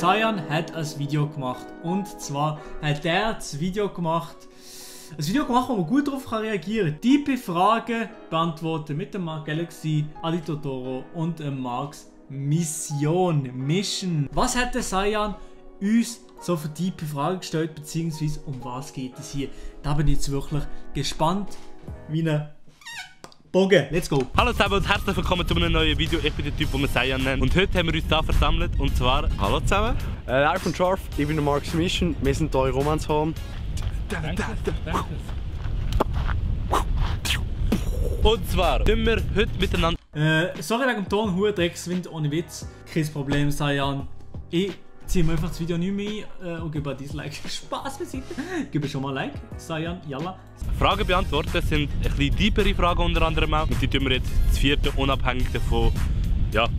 Sayan hat ein Video gemacht. Und zwar hat er das Video gemacht, wo man gut darauf reagieren kann. Tiefe Fragen beantworten mit dem Mark Galaxy, Adito Toro und Marks Mission. Was hat der Sayan uns so für tiefe Fragen gestellt, beziehungsweise um was geht es hier? Da bin ich jetzt wirklich gespannt wie ein Bogen. Let's go! Hallo zusammen und herzlich willkommen zu einem neuen Video. Ich bin der Typ, den wir Sayan nennen. Und heute haben wir uns hier versammelt. Und zwar, hallo zusammen. Live von Scharf, ich bin der Marks Mission. Wir sind eure Romanshorn. Und zwar tun wir heute miteinander. Sorry wegen dem Ton, hoher Dreckswind, ohne Witz. Kein Problem, Sayan. Ich ziehe mir einfach das Video nicht mehr ein und gebe ein Dislike. Spaß beiseite. Gebe schon mal ein Like. Sayan, yalla. Fragen beantworten sind ein bisschen tiefere Fragen unter anderem auch. Und die tun wir jetzt das vierte unabhängig davon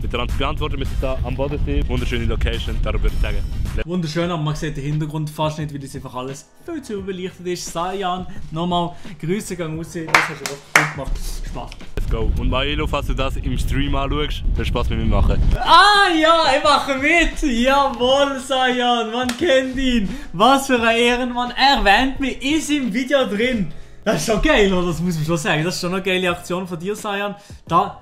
miteinander beantworten. Wir sind hier am Bodensee. Wunderschöne Location, darüber würde ich sagen. Wunderschön, aber man sieht den Hintergrund fast nicht, weil das einfach alles viel zu überlichtet ist. Sayan, nochmal Grüße gehen raus. Das hast du wirklich gut gemacht. Spaß. Let's go. Und Maelo, falls du das im Stream anschaust, viel Spaß mit mir machen. Ah ja, ich mache mit! Jawohl, Sayan, man kennt ihn! Was für ein Ehrenmann! Er erwähnt mich, ist im Video drin! Das ist schon geil, oder? Das muss man schon sagen. Das ist schon eine geile Aktion von dir, Sayan. Da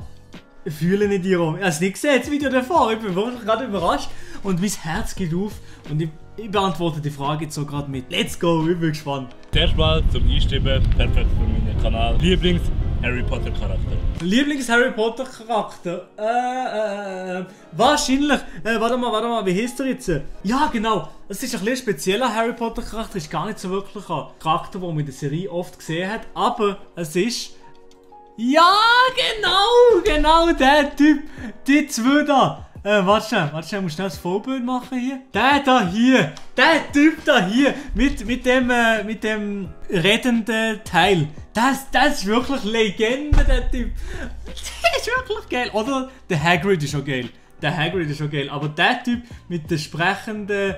fühle ich dich um. Ich habe es nicht gesehen, das Video davor. Ich bin wirklich gerade überrascht. Und mein Herz geht auf. Und ich beantworte die Frage jetzt so gerade mit. Let's go, ich bin gespannt. Zuerst mal zum Einstimmen, perfekt für meinen Kanal. Lieblings-Harry Potter Charakter. Lieblings-Harry Potter Charakter? Wahrscheinlich. Warte mal, wie heißt der jetzt? Ja, genau. Das ist ein bisschen spezieller Harry Potter Charakter. Ist gar nicht so wirklich ein Charakter, den man in der Serie oft gesehen hat. Aber es ist. Ja, genau, der Typ. Die zwei da. Warte schnell, ich muss schnell das Vorbild machen hier. Der Typ da hier, mit dem redenden Teil. Das ist wirklich Legende, der Typ. Der ist wirklich geil. Oder der Hagrid ist schon geil. Aber der Typ mit dem sprechenden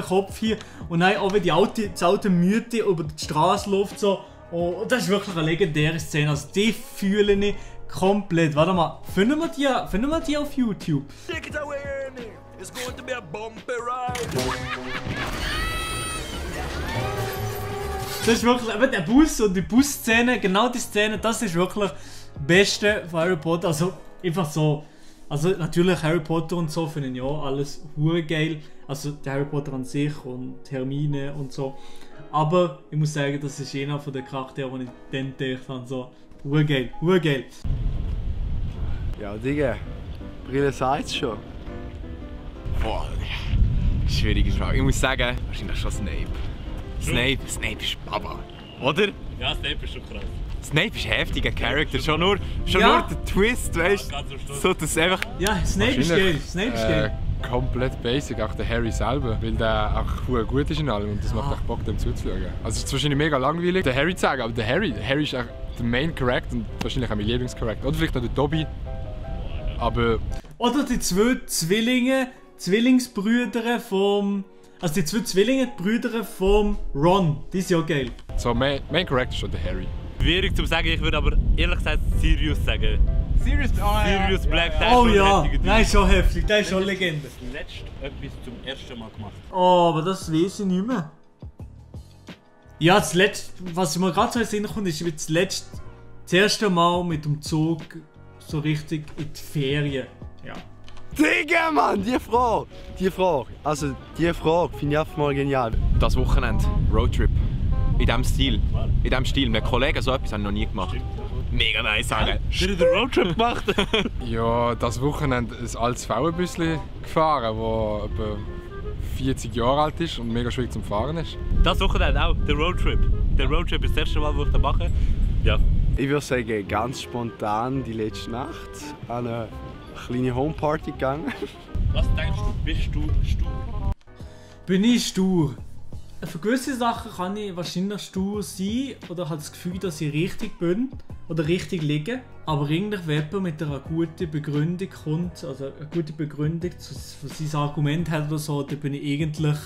Kopf hier und dann auch wie das alte Mythe über die Straße läuft so. Oh, das ist wirklich eine legendäre Szene. Also die fühle ich komplett. Warte mal, finden wir die auf YouTube? Das ist wirklich, eben der Bus und die Busszene, genau die Szene, das ist wirklich das Beste von Harry Potter. Also einfach so. Also natürlich Harry Potter und so finde ich ja alles geil. Also der Harry Potter an sich und Hermine und so. Aber ich muss sagen, das ist einer von den Charakteren, die ich dann gedacht habe, so geil. Ja, Digga, Brille sagt's schon. Boah, schwierige Frage. Ich muss sagen, wahrscheinlich schon Snape. Snape ist Baba, oder? Ja, Snape ist schon krass. Snape ist ein heftiger Charakter, schon nur der Twist, weißt du? So, dass einfach. Ja, Snape ist geil. Komplett basic, auch der Harry selber, weil der auch gut ist in allem und das macht auch Bock, dem zuzuschauen. Also es ist wahrscheinlich mega langweilig, der Harry zu sagen, aber der Harry ist auch der Main Character und wahrscheinlich auch mein Lieblingscharakter. Oder vielleicht auch der Dobby, aber. Oder die zwei Zwillingsbrüder vom. Also die zwei Zwillingsbrüder vom Ron, die sind ja geil. So, Main Character ist schon der Harry. Schwierig zu sagen, ich würde aber ehrlich gesagt Sirius sagen. Sirius Black, der oh ist schon ja, der ist schon heftig, der ist schon Legende. Das letzte etwas zum ersten Mal gemacht. Oh, aber das weiß ich nicht mehr. Ja, das letzte, was mir gerade so in den Sinn kommt, ist das erste Mal mit dem Zug so richtig in die Ferien. Ja. Digga, Mann, die Frage. Also, die Frage finde ich einfach mal genial. Das Wochenende, Roadtrip. In diesem Stil. Mit Kollegen so etwas habe ich noch nie gemacht. Mega nice, sagen. Hast du den Roadtrip gemacht? Ja, das Wochenende ein altes VW-Büsschen gefahren, das etwa 40 Jahre alt ist und mega schwierig zum Fahren ist. Das Wochenende auch, der Roadtrip. Der Roadtrip ist das erste Mal, wo ich das mache. Ja. Ich würde sagen, ganz spontan die letzte Nacht an eine kleine Homeparty gegangen. Was denkst du, bist du stur? Bin ich stur? Für gewisse Sachen kann ich wahrscheinlich stur sein oder habe das Gefühl, dass ich richtig bin oder richtig liege. Aber irgendwie, wenn jemand mit einer guten Begründung kommt, also eine gute Begründung für sein Argument hat oder so, dann bin ich eigentlich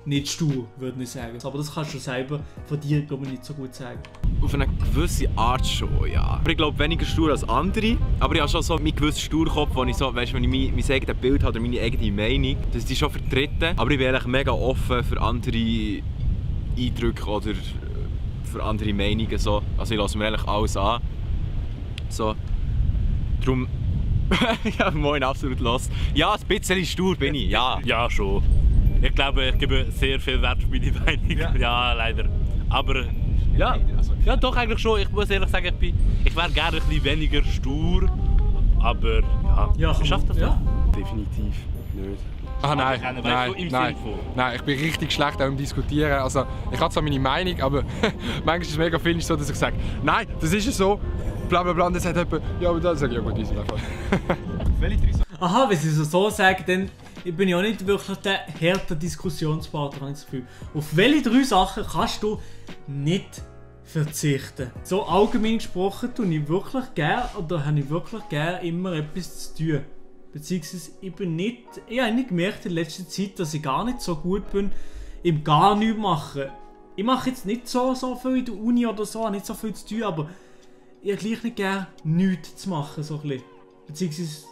nicht stur, würde ich sagen. Aber das kannst du selber von dir, glaube ich, nicht so gut sagen. Auf eine gewisse Art schon, ja. Aber ich glaube weniger stur als andere. Aber ich habe schon so meinen gewissen Sturkopf, wo ich so, weißt, wenn ich mein eigenes Bild habe oder meine eigene Meinung, dass ich die schon vertreten. Aber ich wäre eigentlich mega offen für andere Eindrücke oder für andere Meinungen. So. Also ich lasse mir eigentlich alles an. So. Darum. Ja, moin, absolut los. Ja, ein bisschen stur bin ich, ja. Ja, schon. Ich glaube, ich gebe sehr viel Wert auf meine Meinung. Ja, leider. Aber ja, ja, doch eigentlich schon. Ich muss ehrlich sagen, ich wäre gerne ein bisschen weniger stur. Aber ja, ich schaffe das ja. Definitiv nicht. Ah nein, Weißt nein, du, im nein, Sinn von? nein, ich bin richtig schlecht auch im Diskutieren. Also, ich habe zwar meine Meinung, aber manchmal ist es mega viel so, dass ich sage, nein, das ist ja so, bla bla bla, und dann sagt jemand, ja, aber dann sage ich, ja gut, ist einfach. Aha, wenn sie so sagen, dann bin ich auch nicht wirklich der harte Diskussionspartner, habe ich das Gefühl. Auf welche 3 Sachen kannst du nicht verzichten? So allgemein gesprochen tue ich wirklich gerne, oder habe ich wirklich gerne immer etwas zu tun. Beziehungsweise ich habe nicht gemerkt in letzter Zeit, dass ich gar nicht so gut bin im gar nichts machen. Ich mache jetzt nicht so viel in der Uni oder so, habe nicht so viel zu tun, aber ich habe gleich nicht gerne nichts zu machen, so ein bisschen. Beziehungsweise,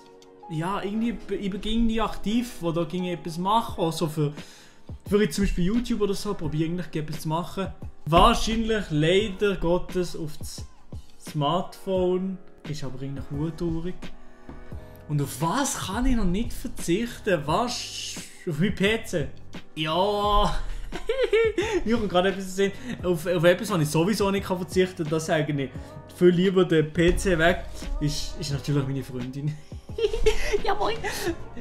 ja, irgendwie, ich bin irgendwie aktiv, wo da etwas machen, also für jetzt zum Beispiel YouTube oder so, probiere eigentlich etwas zu machen. Wahrscheinlich, leider Gottes, auf das Smartphone, ist aber eigentlich nur traurig. Und auf was kann ich noch nicht verzichten? Was? Auf meinen PC? Ja. Ich habe gerade etwas gesehen. Auf etwas, was ich sowieso nicht verzichten kann, das sage ich. Viel lieber den PC weg, ist natürlich meine Freundin. Ja moin!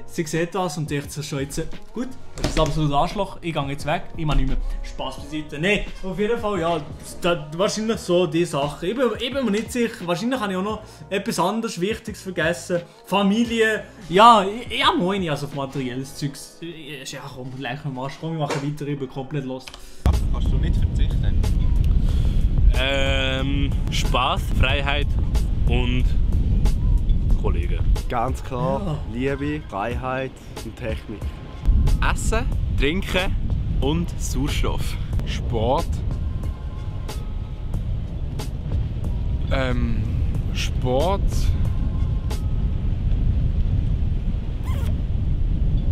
Sie sieht das und denkt sich schon jetzt, gut, das ist absolut Arschloch, ich gehe jetzt weg, ich mache nicht mehr. Spaß beiseite. Nein, auf jeden Fall, ja, wahrscheinlich so die Sachen. Ich bin mir nicht sicher, wahrscheinlich habe ich auch noch etwas anderes Wichtiges vergessen. Familie, ja moin, also auf materielles Zeugs. Ja komm, leck mir Marsch, komm, wir machen weiter, ich bin komplett los. Kannst du nicht verzichten? Spaß, Freiheit und Kollegen. Ganz klar, Liebe, Freiheit und Technik. Essen, Trinken und Sauerstoff. Sport. Sport.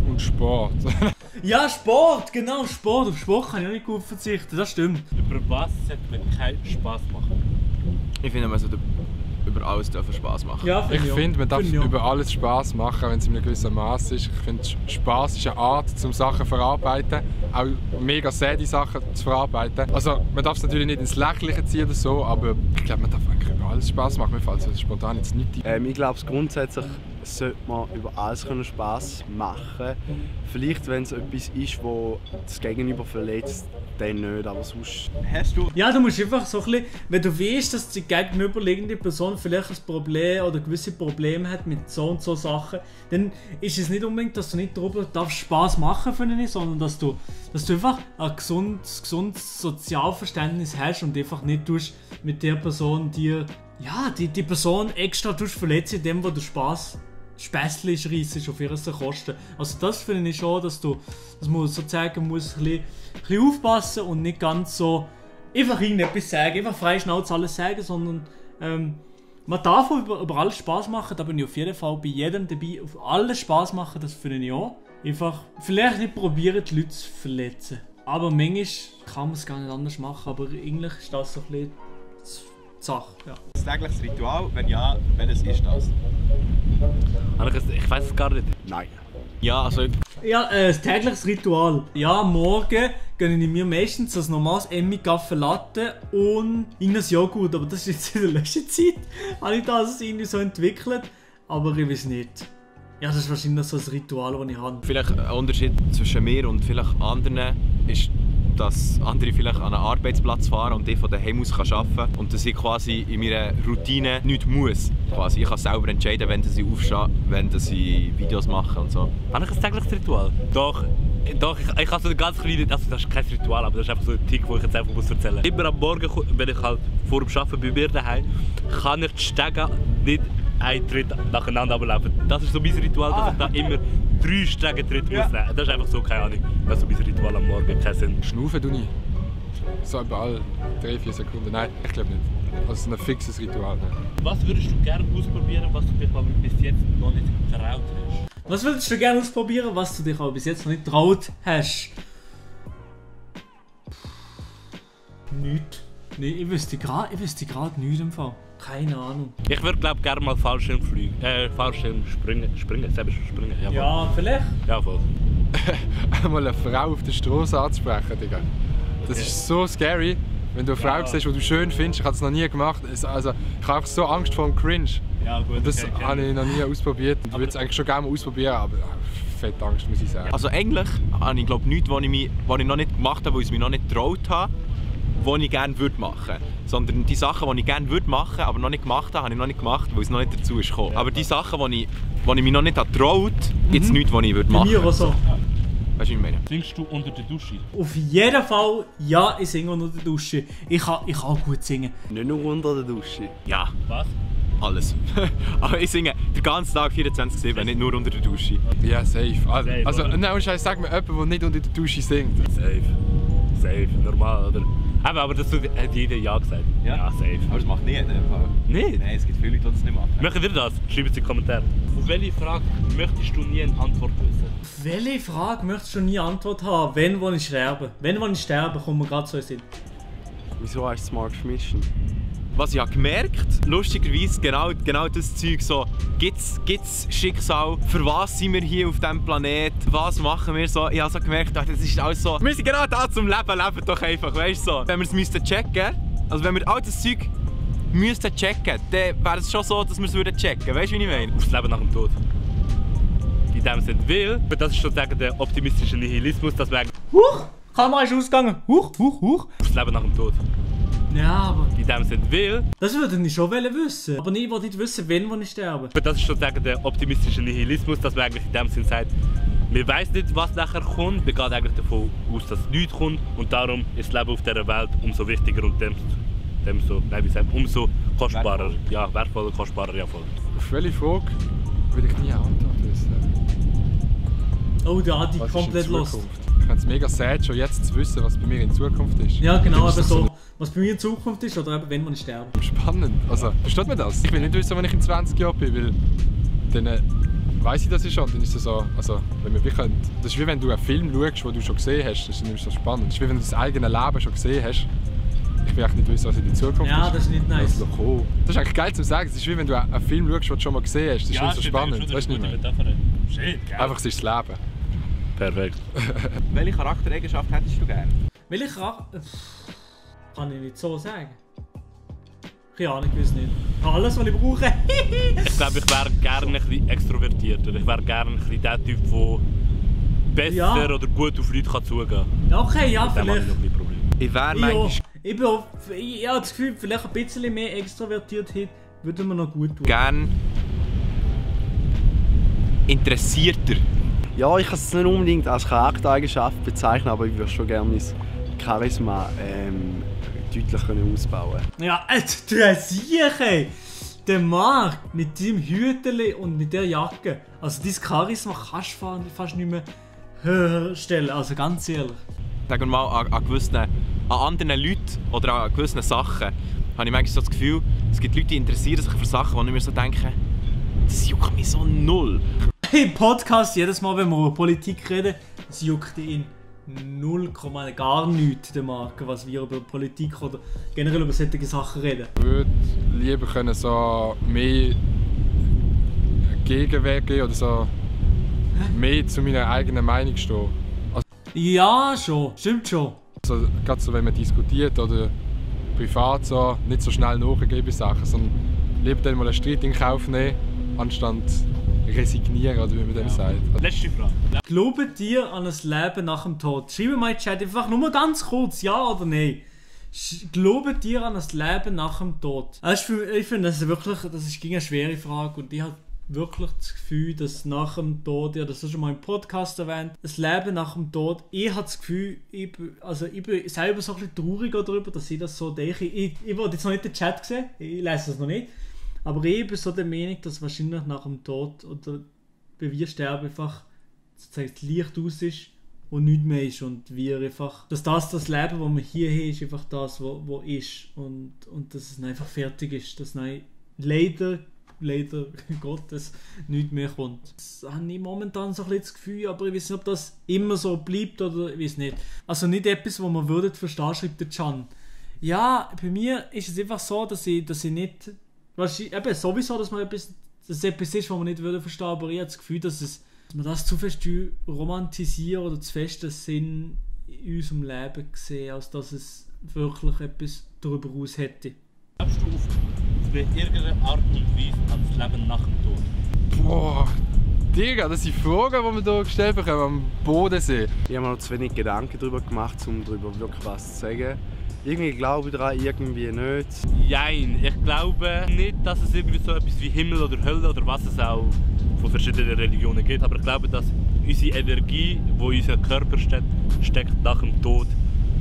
Und Sport. Ja, Sport, genau, Sport. Auf Sport kann ich auch nicht gut verzichten, das stimmt. Über was sollte man keinen Spaß machen? Ich finde, man sollte über alles Spaß machen. Ja, Ich finde, man darf Finde ich auch. über alles Spaß machen, wenn es in einem gewissen Maß ist. Ich finde, Spaß ist eine Art, um Sachen zu verarbeiten. Auch mega säde Sachen zu verarbeiten. Also, man darf es natürlich nicht ins Lächerliche ziehen oder so, aber ich glaube, man darf eigentlich über alles Spaß machen. Mir fällt so spontan jetzt nicht ein. Ich glaube, grundsätzlich sollte man über alles Spass machen. Vielleicht, wenn es etwas ist, wo das Gegenüber verletzt, dann nicht, aber sonst... Hast du? Ja, du musst einfach so ein bisschen, wenn du weißt, dass die gegenüberliegende Person vielleicht ein Problem oder gewisse Probleme hat mit so und so Sachen, dann ist es nicht unbedingt, dass du nicht darüber darfst Spaß machen für ihn, sondern dass du einfach ein gesundes Sozialverständnis hast und einfach nicht tust mit der Person dir, ja, die Person extra verletzen, indem du Späßchen reissest auf ihre Kosten. Also das finde ich schon, dass man sozusagen muss ein bisschen aufpassen und nicht ganz so einfach irgendetwas sagen, einfach frei Schnauze alles sagen, sondern man darf über alles Spaß machen, da bin ich auf jeden Fall bei jedem dabei, auf alles Spaß machen, das finde ich auch. Einfach vielleicht nicht probieren, die Leute zu verletzen. Aber manchmal kann man es gar nicht anders machen, aber eigentlich ist das so ein bisschen die Sache. Ja. Das tägliches Ritual? Wenn ja, welches ist das? Ich weiß es gar nicht. Nein. Ja, also... Ja, das tägliches Ritual. Ja, morgen gönne ich mir meistens ein normales Emmy-Kaffee Latte und irgendein Joghurt. Aber das ist jetzt in der letzten Zeit, habe ich das irgendwie so entwickelt. Aber ich weiß nicht. Ja, das ist wahrscheinlich so ein Ritual, das ich habe. Vielleicht ein Unterschied zwischen mir und vielleicht anderen ist, dass andere vielleicht an einen Arbeitsplatz fahren und ich von daheim aus arbeiten kann. Und dass ich quasi in meiner Routine nichts muss. Quasi, ich kann selber entscheiden, wenn ich aufstehe, wenn ich Videos mache und so. Habe ich ein tägliches Ritual? Doch, ich habe so eine ganz kleine, also das ist kein Ritual, aber das ist einfach so ein Tick, den ich jetzt einfach erzählen muss. Immer am Morgen, wenn ich halt vor dem Arbeiten bei mir daheim, kann ich die Stege nicht einen Tritt nacheinander ablaufen. Das ist so mein Ritual, dass ich da immer 3 Streckentritte muss nehmen. Das ist einfach so, keine Ahnung. Das ist so mein Ritual am Morgen, keinen Sinn. Schnaufen du nie. So überall 3-4 Sekunden. Nein, ich glaube nicht. Also ein fixes Ritual. Nicht. Was würdest du gerne ausprobieren, was du dich aber bis jetzt noch nicht vertraut hast? Was würdest du gerne ausprobieren, was du dich aber bis jetzt noch nicht getraut hast? Nichts. Nee, ich wüsste gerade nichts im Fall. Keine Ahnung. Ich würde glaube gerne mal Fallschirm springen. Selbst springen. Ja, vielleicht. Ja, voll. Einmal eine Frau auf der Straße anzusprechen, Digga. Das ist so scary, wenn du eine Frau siehst, die du schön findest. Ich habe es noch nie gemacht. Also, ich habe so Angst vor dem Cringe. Ja, gut. Und das habe ich noch nie ausprobiert. Ich würde es eigentlich schon gerne mal ausprobieren, aber fette Angst, muss ich sagen. Also eigentlich habe ich glaube nichts, was ich noch nicht gemacht habe, weil ich es mir noch nicht getraut habe, was ich gerne machen würde. Sondern die Sachen, die ich gerne machen würde, aber noch nicht gemacht habe ich noch nicht gemacht, weil es noch nicht dazu ist gekommen. Aber die Sachen, die ich mich noch nicht getraut habe, gibt es nichts, was ich machen würde. Bei mir auch so. Weißt du, was ich meine? Singst du unter der Dusche? Auf jeden Fall, ja, ich singe unter der Dusche. Ich kann auch gut singen. Nicht nur unter der Dusche. Ja, Was? alles. Aber ich singe den ganzen Tag 24/7, nicht nur unter der Dusche. Ja, safe. Also, oder? nein, sag mir jemand, der nicht unter der Dusche singt. Safe, normal, oder? Aber das hat jeder ja gesagt. Ja, safe. Aber das macht nie in dem Fall. Nicht? Nein, es gibt viele Leute, die das nicht machen. Möchtet ihr das? Schreibt es in die Kommentare. Auf welche Frage möchtest du nie eine Antwort wissen? Auf welche Frage möchtest du nie Antwort haben? Wenn, wo ich sterbe? Wenn, wo ich sterbe, kommt mir gerade so in den Sinn. Wieso hast du Smart Mission? Was ich habe gemerkt, lustigerweise genau das Zeug so, gibt's Schicksal, für was sind wir hier auf diesem Planet, was machen wir so, ich habe so gemerkt, das ist alles so, wir sind genau da zum Leben doch einfach, weißt du so. Wenn wir es müssten checken, also wenn wir all das Zeug müssten checken, dann wäre es schon so, dass wir es checken, weißt du, wie ich meine? Auf das Leben nach dem Tod. In dem Sinne, weil, das ist sozusagen der optimistische Nihilismus, dass wir eigentlich Huch! Die Kamera ist ausgegangen. Huch! auf das Leben nach dem Tod. Ja, aber In dem Sinne, weil, das würde ich schon wissen. Aber ich wollte nicht wissen, wenn, wo ich sterbe. das ist sozusagen der optimistische Nihilismus, dass man eigentlich in dem Sinne sagt, wir wissen nicht, was nachher kommt, wir gehen eigentlich davon aus, dass nichts kommt und darum ist das Leben auf dieser Welt umso wichtiger und umso kostbarer. Ja, wertvoller, kostbarer, ja voll. Auf welche Frage will ich nie eine Antwort wissen? Oh, da hat die Was ist in komplett los. Zukunft? Ich finde es mega sad, schon jetzt zu wissen, was bei mir in Zukunft ist. Ja, genau, Das eben ist so. Was bei mir in Zukunft ist oder eben, wenn, wo ich sterbe. Spannend. Also, versteht man das? Ich will nicht wissen, wenn ich in 20 Jahren bin, weil dann weiss ich das ja schon. Dann ist es so, also, wenn wir wirklich, das ist wie wenn du einen Film schaust, den du schon gesehen hast. Das ist nicht so spannend. Das ist wie wenn du das eigene Leben schon gesehen hast. Ich will eigentlich nicht wissen, was in der Zukunft Ja, ist. das ist nicht nice. Das ist eigentlich geil zu sagen. Es ist wie wenn du einen Film schaust, den du schon mal gesehen hast. Das ist nicht so spannend. Weißt du nicht mehr? Shit, geil. Einfach, es ist das Leben. Perfekt. Welche Charaktereigenschaft hättest du gerne? Welche Charakter... Kann ich nicht so sagen. Keine Ahnung, ich weiß nicht. Alles, was ich brauche. Ich glaube, ich wäre gerne ein bisschen extrovertierter. Ich wäre gerne ein bisschen der Typ, der besser Ja. oder gut auf Leute zugehen kann. Okay, ja, Mit dem habe ich vielleicht. noch ein bisschen Probleme. Ich wäre Ja, manchmal ich bin auch, ich habe das Gefühl, vielleicht ein bisschen mehr Extrovertiertheit würde mir noch gut tun. gerne interessierter. Ja, ich kann es nicht unbedingt als Charaktereigenschaft bezeichnen, aber ich würde schon gerne mein Charisma deutlich ausbauen können. Ja, du siehst, ey. Der Marc mit deinem Hüteli und mit der Jacke. Also dein Charisma kannst du fast nicht mehr höher stellen, also ganz ehrlich. Sagen wir mal, an anderen Leuten oder an gewissen Sachen habe ich manchmal so das Gefühl, es gibt Leute, die interessieren sich für Sachen, wo ich mir so denke, das juckt mich so null. Im Podcast, jedes Mal, wenn wir über Politik reden, es juckt ihn 0, gar nichts, der Marc, was wir über Politik oder generell über solche Sachen reden. Ich würde lieber können so mehr Gegenweg geben oder so mehr zu meiner eigenen Meinung stehen. Ja, schon, stimmt schon. Also, gerade so, wenn man diskutiert oder privat so, nicht so schnell nachgeben bei Sachen, sondern lieber dann mal einen Streit in Kauf nehmen, anstatt resignieren, oder wie man dem sagt. Letzte Frage. Glaubt ihr an ein Leben nach dem Tod? Schreibt mal in den Chat einfach nur mal ganz kurz, ja oder nein. Glaubt ihr an ein Leben nach dem Tod? Also ich finde, das ist eine schwere Frage und ich habe wirklich das Gefühl, dass nach dem Tod, ja, das hast du schon mal im Podcast erwähnt, das Leben nach dem Tod, ich habe das Gefühl, ich bin selber so ein bisschen trauriger darüber, dass ich das so denke. Ich wollte jetzt noch nicht den Chat sehen, ich lese das noch nicht, aber ich bin so der Meinung, dass wahrscheinlich nach dem Tod oder bei wir sterben einfach sozusagen das Licht aus ist und nichts mehr ist und wir einfach, dass das Leben, das wir hier haben, ist einfach das, was ist und dass es einfach fertig ist, dass leider Gottes nichts mehr kommt. Das habe ich momentan so ein bisschen das Gefühl, aber ich weiß nicht, ob das immer so bleibt oder ich weiß nicht. Also nicht etwas, was man würde verstehen, schreibt der Can. Ja, bei mir ist es einfach so, dass ich nicht, eben sowieso, dass es etwas ist, was man nicht würde verstehen, aber ich habe das Gefühl, dass man das zu fest romantisiert oder zu fest den Sinn in unserem Leben sehen, als dass es wirklich etwas darüber aus hätte. Glaubst du auf irgendeine Art und Weise an das Leben nach dem Tod? Boah, Digga, das sind Fragen, die wir hier gestellt bekommen am Bodensee. Ich habe mir noch zu wenig Gedanken darüber gemacht, um darüber wirklich was zu sagen. Irgendwie glaube ich daran, irgendwie nicht. Nein, ich glaube nicht, dass es irgendwie so etwas wie Himmel oder Hölle oder was es auch von verschiedenen Religionen gibt. Aber ich glaube, dass unsere Energie, die in unserem Körper steckt nach dem Tod,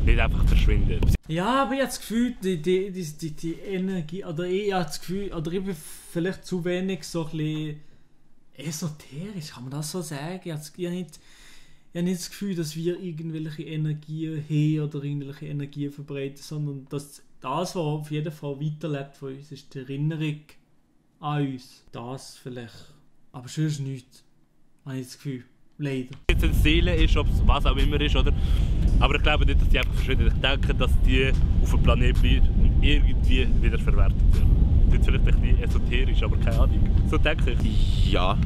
nicht einfach verschwindet. Ja, aber ich habe das Gefühl, die Energie, oder ich habe das Gefühl, oder ich bin vielleicht zu wenig so ein bisschen esoterisch, kann man das so sagen? Ich habe nicht das Gefühl, dass wir irgendwelche Energien haben oder irgendwelche Energien verbreiten, sondern dass das, was auf jeden Fall weiterlebt von uns, ist die Erinnerung an uns. Das vielleicht. Aber sonst nichts, habe ich das Gefühl. Leider. Jetzt eine Seele ist, ob es was auch immer ist, oder? Aber ich glaube nicht, dass die einfach verschwinden. Ich denke, dass die auf dem Planeten bleiben und irgendwie wieder verwertet werden. Das ist vielleicht ein bisschen esoterisch, aber keine Ahnung. So denke ich. Ja.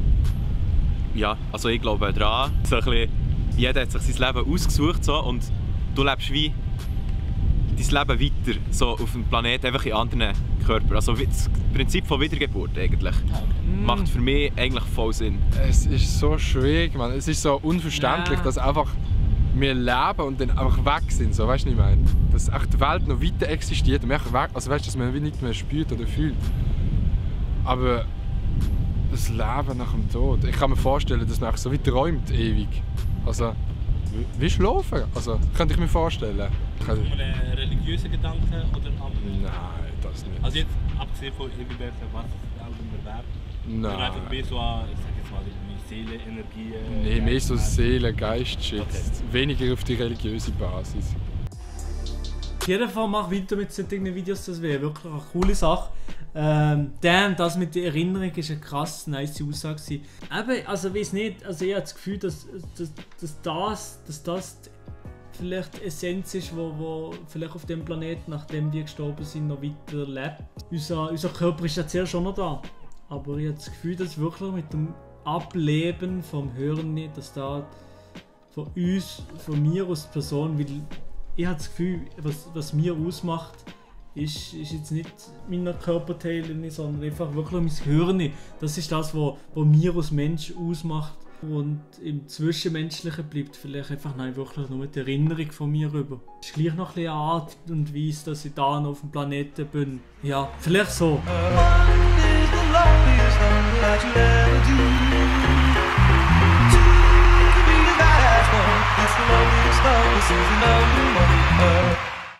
Ja, also ich glaube daran. So ein bisschen, jeder hat sich sein Leben ausgesucht so, und du lebst wie dein Leben weiter so auf dem Planeten, einfach in anderen Körpern. Also das Prinzip von Wiedergeburt eigentlich macht für mich eigentlich voll Sinn. Es ist so schwierig, man. Es ist so unverständlich, dass einfach wir leben und dann einfach weg sind. So, weißt du, was ich meine? Dass echt die Welt noch weiter existiert und wir einfach weg, also weißt, dass man nicht mehr spürt oder fühlt. Aber das Leben nach dem Tod, ich kann mir vorstellen, dass man so wie träumt ewig. Also wie schlafen, also könnte ich mir vorstellen. Einen religiösen Gedanken oder anderen? Nein, das nicht. Also jetzt abgesehen von irgendwelchen, was es auch immer wäre. Nein. Oder einfach mehr so an, ich sag jetzt mal, Seele, Energie... Nee, mehr so Seele, Geist-Shit. Okay. Weniger auf die religiöse Basis. Auf jeden Fall mach weiter mit solchen Videos, das wäre wirklich eine coole Sache. Das mit der Erinnerung war eine krass nice Aussage. Eben, also weiß nicht, also ich habe das Gefühl, dass das vielleicht die Essenz ist, wo vielleicht auf dem Planeten, nachdem wir gestorben sind, noch weiter lebt. Unser Körper ist ja zuerst schon noch da. Aber ich habe das Gefühl, dass wirklich mit dem Ableben vom Hören nicht, dass da von uns, von mir als Person, weil ich habe das Gefühl, was mir ausmacht, ist jetzt nicht meine Körperteile, sondern einfach wirklich mein Hören. Das ist das, was mir als Mensch ausmacht. Und im Zwischenmenschlichen bleibt vielleicht einfach wirklich nur die Erinnerung von mir rüber. Es ist gleich noch ein bisschen eine Art und Weise, dass ich da noch auf dem Planeten bin. Ja, vielleicht so. It's the loneliest love, this is the number one.